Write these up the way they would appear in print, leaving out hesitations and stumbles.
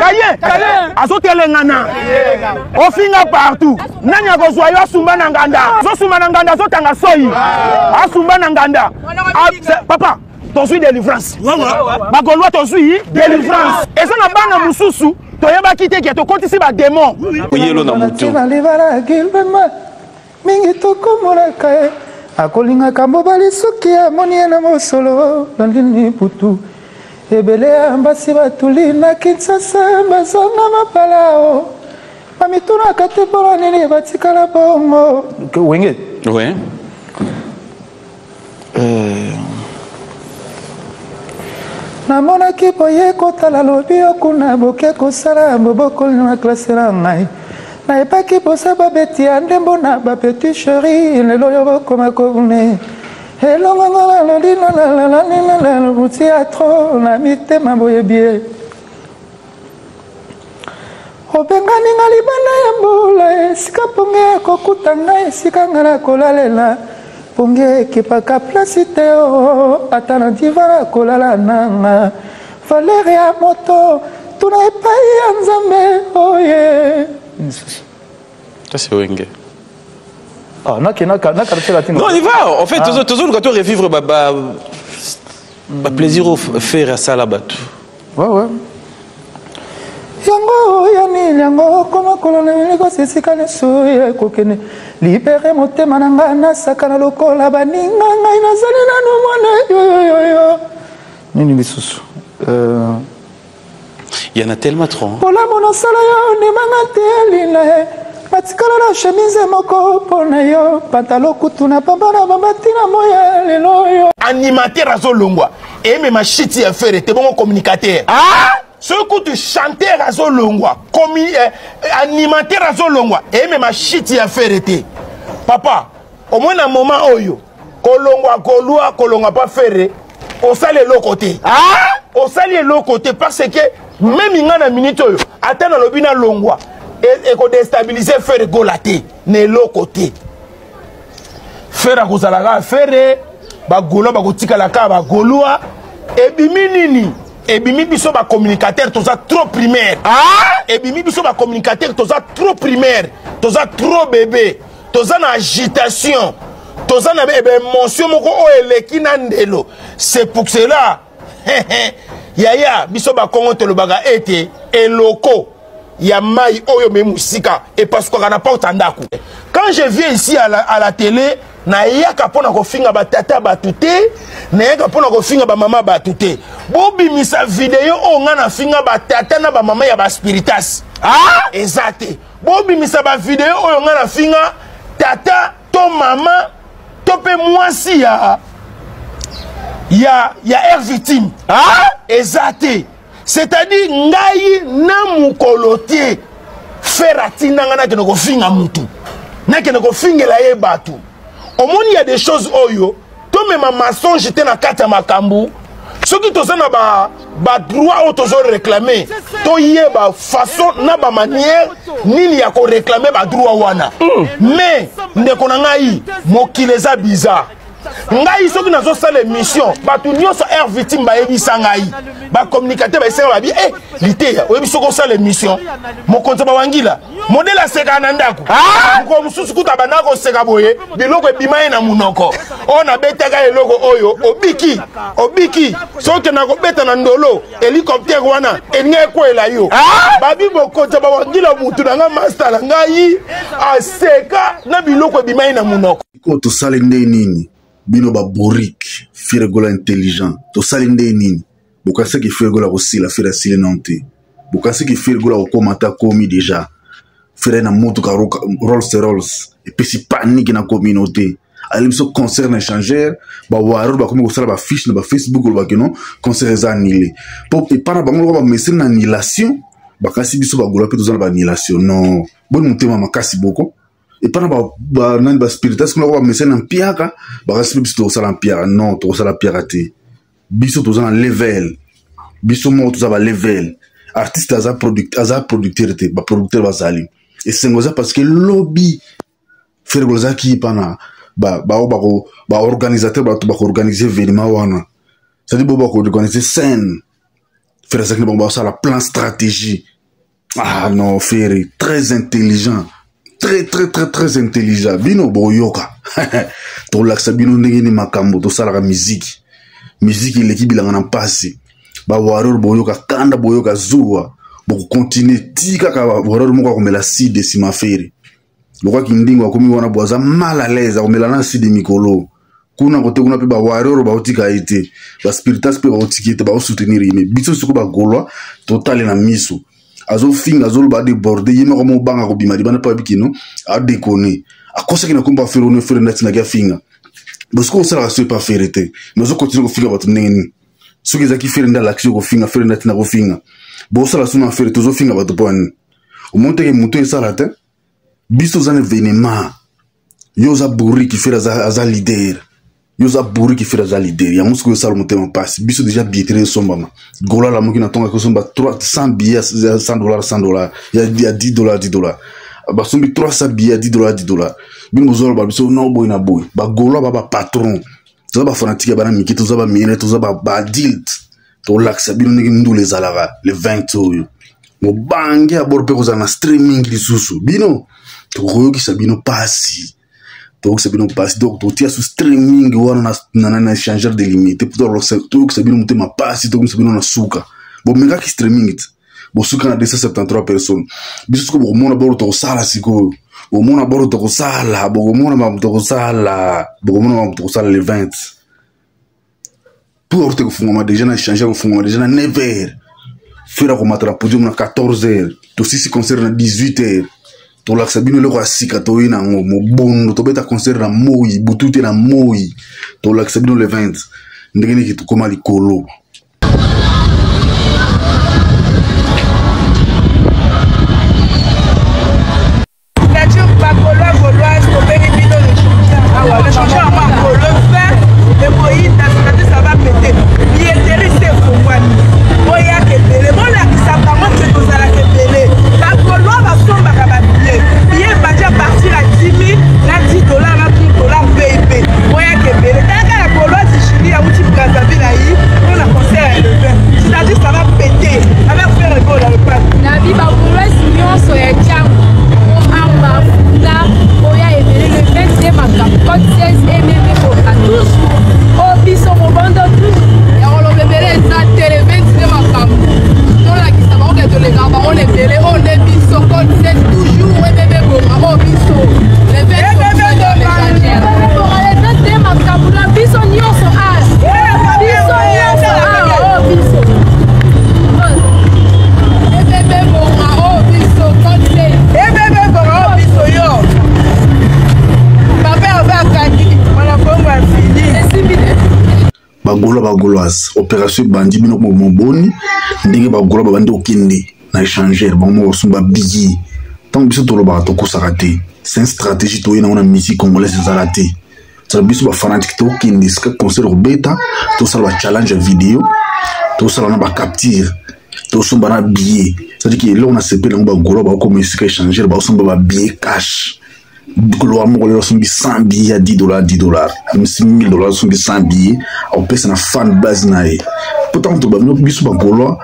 Kaye azotelengana, ofinga partout. Nani akozwa yo? Asumba na nganda, azosumba na nganda, azotanga soyi, asumba na nganda. Papa, tozwi délivrance, bagolwa tozwi délivrance. Eza na bana mosusu toyebaki te ke tokotisi bademon. Oyelo na motu mingi tokomolaka ye, akolingaka mobali soki amoni ye na mosolo nandini putu. Ebele ya basi batuli na Kinshasa bazanga mabala o bamitunaka te mpona nini batikala bongo. Wenge. Ouais. Namonaki boye kotala lobi yo kuna boke kosala bobokoli na classe na ngai, nayebaki bosa babeti ya ndembo na bapetit chéri. Lelo yo bokoma kone elongongo balolilalalalilalabuti ya tro na mitema boyebi ye. Obengani nga libanda ya mbula, esika ponge ekokuta ngai, esika nga na kolalela. Ponge ekipaka place te o, ata na divan na kolala nanga. Valeur ya moto tuna epai ya Nzambe oye. Ça, c'est Wenge. Ah, nake naka latino. Non, on y va. En fait, ah, toujours quand revivre ba ba ba plaisir au faire à ça là bato. Ouais. Yango ya nini yango koma kolona likosi esika nyonso ekokende libere motema na ngai nasakana lokola baninga. Ngai nazali nanu mwana yoyoyoyo. Nini lisusu? Il y en a tellement trop, hein. Bolamu nasala yo, ndimanga te lina ye. Batikala na chemise moko mpo na yo, pantalo kutu na pamba na bamba ntina moya lelo yo. Animateur azolongwa, emema shiti ya Ferre te. Bongo communicateur, ah! Soki kutu chanteur azolongwa, animateur azolongwa, emema shiti ya Ferre te. Papa, omoi na moment oyo kolongwa kolwa kolongwa pa Ferre, osali eloko te. Ah! Osali eloko te, parce que même nga na minute oyo, ata nalobi nalongwa, ekodéstabiliser Ferre Gola te na eloko te. Ferre akozala kaka Ferre, bagaulois bakotikala kaka bagaulois. Ebimi nini? Ebimi biso bacommunicateur toza trop primaire. Ah! Ebimi biso bacommunicateur toza trop primaire, toza trop bébé, toza na agitation, toza na baémotion moko oyo eleki na ndelo. C'est pour cela, yaya, biso bakongo tolobaka ete eloko ya mai oyo me mosika epasukaka na porte ya ndako. Quand je viens ici à la télé, nayaka mpo na kofinga batata bato te, nayaka mpo na kofinga bamama bato te. Bobimisa video oyo ngai nafinga batata na bamama ya baspiritas. Ah! Eza te. Bobimisa bavideo oyo ngai nafinga tata to mama to mpe mwasi ya air victime. Ah! Eza te. C'est-à-dire ngai na mokolo te Ferre atinda ngai nakende kofinga mutu, nakende kofingela ye bato. Omoni, ya des choses oyo tomema mensonge te na kati ya makambo. Soki toza na badroit oyo tozoréclamer, toyeba façon na bamanière nini ya koréclamer badroit wana. Mais ndeko na ngai, mokili eza bizarre. Ngai soki nazosala émission, bato nyonso air victime bayebisa ngai, bacommunicateur bayesanga babi e liteya oyebi soki osala émission, mokonzi bawangila modele asekaka na ndako. Mokolo mosusu kuta banda koseka boye, biloko ebima ye na monoko oyo nabetaka eloko oyo obiki obiki. Soki okenda kobeta na ndolo, hélicoptère wana elingi ekwela yo. Babi mokonzi bawangila, mutu na ngai, master na ngai, aseka na biloko ebima ye na monoko. Sikoyo tosali nde nini? Bino babourrique, Ferre Gola intelligent, tosali nde nini? Bokanisaki Ferre Gola kosila, Ferre asili nano te. Bokanisaki Ferre Gola kokóma te, akomi déjà. Ferre na motuka Rolls Rolls epesi panique na communauté. Ayeli biso concert na échangeur, bawarrior bakomi kosala bafiche na bafacebook, olobaki no concert eza annulé mpo epa na bango lokola bamesene na annulation. Bakasi biso bagaulois mpe toza na baannulation. Non, boni motema makasi boko epa na banani baspiritas kuna lokola bamesene na mpiaka. Bakasi mpe biso tokosala mpiaka. Non, tokosala mpiaka te. Biso toza na level, biso moko toza balevel. Artiste aza producteur te, baproducteur bazali. Esengo eza parce que lobi Ferre Gola azalaki mpana bao bako baorganisateur, bato bakoorganiser événement wana, c'est-à-dire bo bakoorganiser scène. Ferre azalaki na bango, basala plan stratégie. Ah non, Ferre, très intelligent. Très, très, très, très intelligent. Bino boyoka. Tolakisa bino ndenge ni makambo, tosalaka miziki. Miziki eleki bilanga na mpasi. Ba warrior boyoka, kanda boyoka, zuwa. Bokokontinue ti kaka ba warrior moko akomela side nsima Ferre. Lokwa kindingo akomi wana bo aza mal à l'aise, akomela na side mikolo. Kuna kote kuna mpe ba warrior baotika ye te. Ba spiritas mpe baotiki ye te, baosoutenir ye. Mais biso sikoyo ba Gaulois, totale na miso. Azofinga, azoloba, adeborde, ye moko mobanga kobima libanda mpo ayebi kino, adekone. Akosaki na kombo ya Ferre, ono Ferre ndati naki afinga. Bosiko osalaka so epa Ferre te. Mais ozokontinue kofinga bato ndenge nini? Soki ezalaki Ferre nde alakisi yo kofinga, Ferre ndati na kofinga. Bosala so na Ferre, tozofinga bato mpo ya nini? Omoni teke moto esala te? Biso oza na événement. Yo oza bourrique, Ferre aza leader. Yo oza bourrique, Ferre aza leader. Yango soki osala motema mpasi. Biso déjà billetterie esombama. Gola lamoki na tonga kosomba 300 billets ya 100 $, 100 $, ya 10 $, 10 $. Basombi 300 billets ya 10 $, 10 $. Bino bozoloba biso no boye na boye. Ba Gaulois ba ba patron. Toza ba fanatique ya bana mike, toza ba minere, toza ba adulte. Tolakisa bino ndenge ndula ezalaka le 20 oyo. Mobange ya bord mpe kozala na streaming lisusu. Bino tokoyokisa bino pasi. Toyokisa bino pasi. Donc totia su streaming wana na échangeur de limite. Po toyokisa bino motema pasi, toyokisa bino na suka. Bomekaki streaming te. Bosuka na 273 personnes. Biso sikoyo bokomona bord tokosala sikoyo. Bokomona bord tokosala, bokomona makambo tokosala, bokomona makambo tokosala le 20. Pour te kofungwama déjà na échangeur, kofungwama déjà na 9 heures. Ferre komata na podium na 14 heures. Tosisi concert na 18 heures. Tolakisa bino eloko ya sika toyi na yango mobondo, tobeta concert na moi, butu te na moi. Tolakisa bino le 20. Ndenge nini tokóma likolo. Nature Bagaulois Gauloise, tobengi bino le changeur awa. Le changeur awa, le fin ekoyinda, c'est-à-dire ça va péter. Billetterie se efongwami. Boyaka ebele, bolakisa bango ke tozalaka ebele. Bagaulois basombaka ba billet. Billet ebandi à partir ya 10 000 na 10 $ na 30 $ VIP. Boyaka ebele. Talaka na Gauloise Julie awuti Brazzaville ayi mpona concert ya le 20. C'est-à-dire ça va péter. Avec Ferre Gola le pape. Nabi ba Gauloise nyonso ya Tshangu, Amba, Funda, oya ebele le 20 makambo. Code 16 ememe boka toujours. O biso mobondo toujours. Ya koloba ebele eza te, le 20 makambo. Tolakisa bango ke tolekaka bango na ebele. Oyo nde biso code 16 toujours ebebe bonga oyo biso. Le 20 bonga le 20 makambo na biso nyonso a. Biso nyonso awa oyo biso. Ebebe bonga oyo biso code 16. Ebebe bonga oyo biso yo. Papa Hervé akangi mwana kongo ya fini. Esimbi te. Bagaulois, bagauloise, opération ebandi bino moboni ndenge bagaulois babandi kokende na échangeur, bango moko basomba billet. Ntango biso tolobaka tokosaka te, c'est une stratégie toye nango na musique congolaise ezala te. Tsala biso bafanatique tokende esika concert kobeta, tosala ba challenge ya video, tosala na ba capture, tosomba na billet. C'est-à-dire que eloko na sepeli yango, bagaulois bakokoma esika échangeur, bakosomba ba billet cash. Gaulois moko lelo asombi 100 billets ya 10 $, 10 $, amisi 1000 $, asombi 100 billets, akopesa na fan base na ye. Po ntango toloba biso bagaulois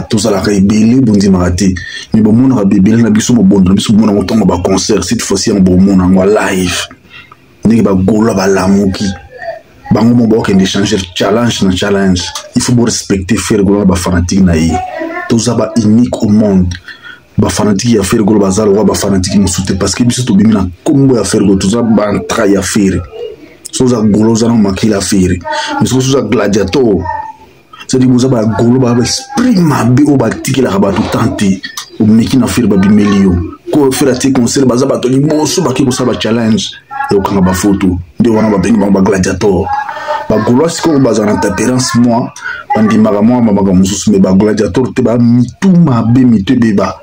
tozalaka ebele, bondimaka te, mais bomonaka bebele na biso, mobondo na biso, bomona yango ntango baconcert. Cette fois-ci yango bomona yango live ndenge bagaulois balamuki, bango mo bakokende échanger challenge na challenge. Il faut borespecter Ferre Gola na bafanatique na ye. Toza ba unique au monde. Bafanatique ya Ferre Gola baza lokwa bafanatique mosusu te, parce que biso tobimi na nkombo ya Ferre Gola, toza bantra ya Ferre. So oza Gaulois, oza na makila ya Ferre, mais soki oza gladiator, c'est-à-dire boza bagaulois baa baesprit mabe oyo batikelaka bato tan te. Omeki na Ferre, babimeli yo ko Ferre atie concert, baza bato liboso bake kosala bachallenge ya kokanga bafoto. Nde wana babengi bango bagladiator. Bagaulois sikoyo bazala na tempérance, mwa bandimaka mwa makambo mosusu, mais bagladiator te, bamitu mabe, mitu ebeba.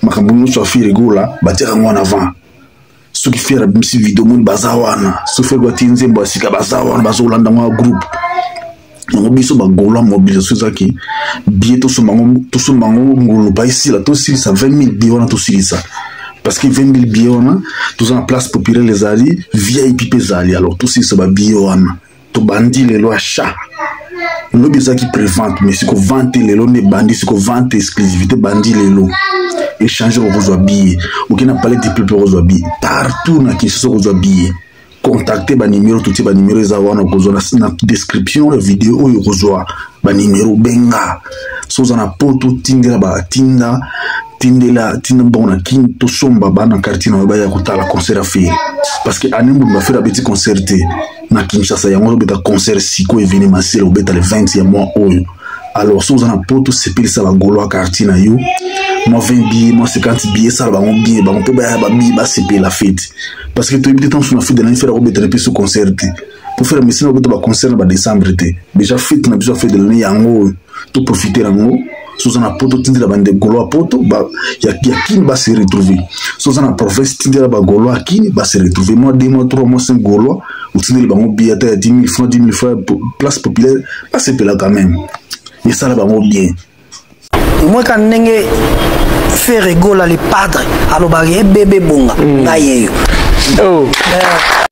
Makambo nyonso ya Ferre Gola batiaka yango wana avant. Soki Ferre abimisi video, moni baza wana. Soki Ferre batie nzembo ya sika, baza wana, bazolanda yango ya groupe yango. Biso bagaulois, mobilisation ezalaki billet, tosomba yango ngulu baesila, tosilisa 20 000 billet wana, tosilisa, parce que 20 000 billet wana toza na place populaire ezali, VIP mpe ezali. Alors tosilisa babillet wana, tobandi lelo achat. Lobi ezalaki prévente, mais siko vente lelo nde ebandi, siko vente exclusivité bandi lelo. Échange okozwa billet, okei na palais du peuple okozwa billet, partout na Kinshasa okozwa billet. Contacte banimero, totie banimero eza wana, okozwa na description ya video oyo, okozwa banimero. Benga so oza na poto, tindela batinda tindela tinda mbongo na Kin, tosomba bana quartier na yo baya kotala concert ya Ferre, parce que année mobimba Ferre abeti concert te na Kinshasa. Yango azobeta concert siko événementiel, obeta le 20 ya mois oyo. Alors so oza na poto, sepelisa bagolo ya quartier na yo, mwa 20 billets, mwa 50 billets, esala bango bien, bango mpe baya babiye basepela fete, parce que toyebi te ntango so na fete na Ferre akobetela mpe so concert te, po Ferre mesina kobeta baconcert na badécembre te. Déjà fete na biso ya fete de l'année yango oyo, toprofite yango. So oza na poto, tindela bandegolo ya poto ya Kini base retrouver. So oza na province, tindela bagolo ya Kini base retrouver, mwa 2, mwa 3, mwa 5 gaulois, otindeli bango billet ata ya 10 000 francs, 10 000 francs, place populaire, basepela quand même, esala bango bien. Omweka ndenge Ferre Gola le padre alobaka ebebe bonga ngai yeyo. Oh.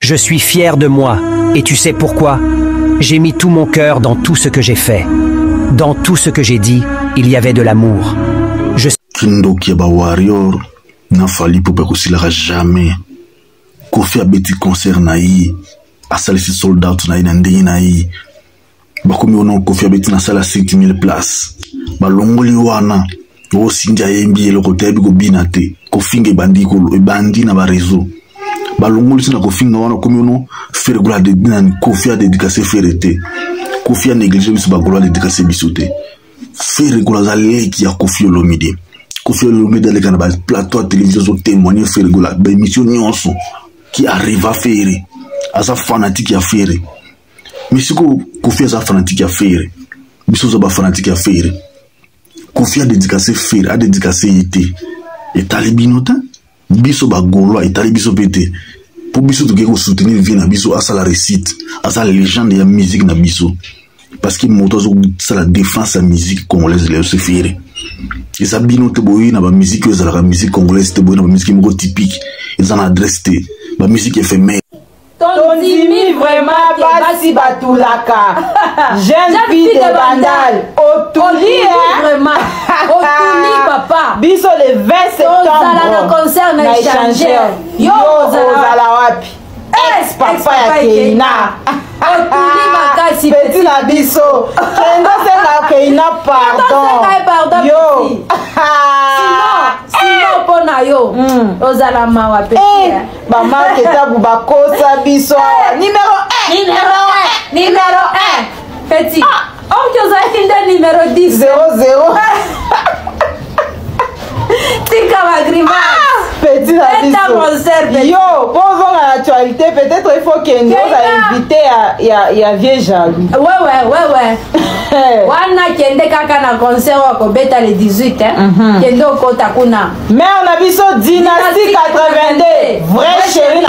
Je suis fier de moi et tu sais pourquoi? J'ai mis tout mon cœur dans tout ce que j'ai fait. Dans tout ce que j'ai dit, il y avait de l'amour. Je Kindoki ya bawarrior na Fally Ipupa ekosilaka jamais. Koffi abeti concert na ye, asalisi sold out na ye na ndenge na ye. Bakomi wana, Koffi abeti na sala 7000 place, balongoli wana osingi, ayembi eloko te, ayebi kobina te. Kofinga ebandi, ebandi na baréseau, balongoli si na kofinga wana. Komi ono Ferre Gola nani, Koffi adédicace Ferre te, Koffi anéglige biso bagolo, adédicace biso te. Ferre Gola aza leki ya Koffi Olomide. Koffi Olomide aleka na baplateau ya télévision, azotémoigne Ferre Gola, baémission nyonso qui arrive a Ferre, aza fanatique ya Ferre. Mais sikoyo Koffi aza fanatique ya Ferre, biso oza bafanatique ya Ferre. Koffi adédicace Ferre, adédicace ye te, etali bino te. Biso bagaulois, etali biso mpe te, mpo biso tokoki kosoutenir vie na biso, asala réussite, aza légende ya musique na biso, parce que moto azosala défense ya musique congolaise lelo se Ferre. Eza bino te boyi na bamusique oyo ezalaka musique congolaise te, boyi na bamusique moko typique, eza na adresse te, bamusique éphémère. Tondimi vraiment basi batulaka. Jeune fille de Bandal, otuli. Vraiment, otuli papa. Biso le 20 septembre ozala na concert na échangeur. Yo ozala wapi? Ex papa ya Keina. Otuli makasi. Petit na biso, kende osenga Keina pardon. Yo sinon mpo na yo ozala mawa pe. Bamarke tabu bakosa biso awa, numéro 1, numéro 1, numéro 1, petit oki ozalaki nde numéro 10. 0 0. Tika bagrimace. Petit na biso, yo mpo ozonga na actualité, peut-être il faut kende oza invité ya vieux jaloux. Wewe wana, kende kaka na concert oyo akobeta le 18, kende okota kuna. Mare na biso, Dynastie 82, vrai chéri.